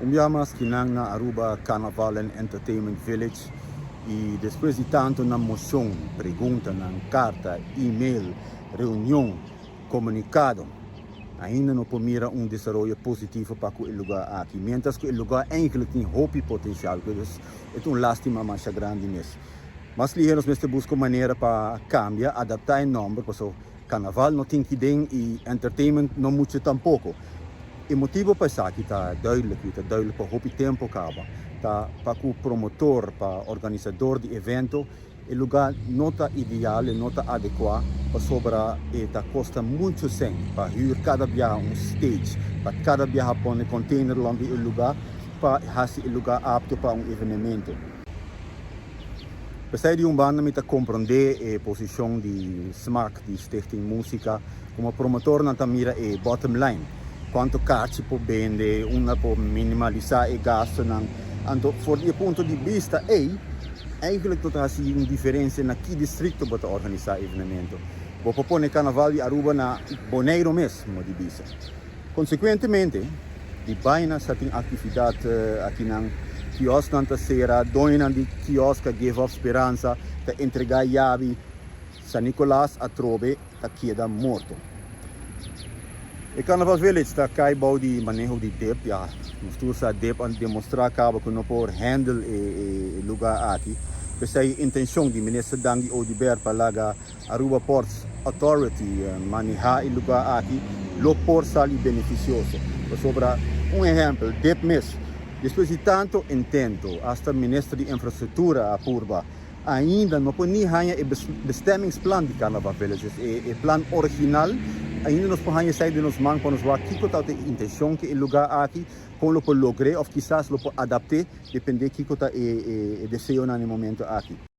Un biaha mas kinan na Aruba Carnaval and Entertainment Village y despues di tanto nan mocion, preguntanan, carta, email, reunion, comunicado, ainda no por mira un desaroyo positivo pa cu e lugar aki. Mientras cu e lugar eigenlijk tin hopi potencial, dus e ta un lastima masha grandi mes. Mas lihe nos mester busca un manera pa cambia, adapta e nomber, paso Carnaval no tin kiden y entertainment no mucho tampoco. E motibo pa esaki ta duidelijk y ta duidelijk pa hopi tempo caba. Ta pa cu promotor, pa organisador di evento, e lugar no ta ideal, e no ta adecua, pasobra e ta costa mucho cen pa huur cada biaha un stage, pa cada biaha pone container rond di e lugar pa haci e lugar apto pa un evenemento. P'esei di un banda mi ta komprondé e posishon di smaak di Stichting Musica. Komo promotornan ta mira e bottom line, kuantu karchi por bende, unda por minimalisá e gastunan. Anto for di e punto di bista ei, eigenlijk no ta hasi un diferensia na ki distrikto bo ta organisá evenemento. Bo por pone Karnaval di Aruba na Boneiru mes, mo di bisa. Konsekuentemente, di baina sa tin aktividat akinan. Kiosknan ta sera, doñonan di kiosk a give up speransa, ta entregá yabi. San Nicolas atrobe ta keda morto. E Carnaval Village ta kai bou di maneho di dip. Ya, nos tur sa dip a demostrá kaba ku no por handle e lugá aki. P'esei intenshon di Minister Dangui Oduber pa laga Aruba Ports Authority maneha e lugar aki lo por sali beneficioso. Pasobra un ehempel, dip mes, despues di tanto intento, hasta Minister di Infrastructura a purba, ainda no por ni haña e bestemmingsplan di Carnaval Village, dus e plan original, ainda nos por haña esei den nos man pa nos wak kico ta e intencion cu e lugar aki, con lo por logr'e of kisas lo por adapt'e, depende kico ta e deseonan na e momento aki.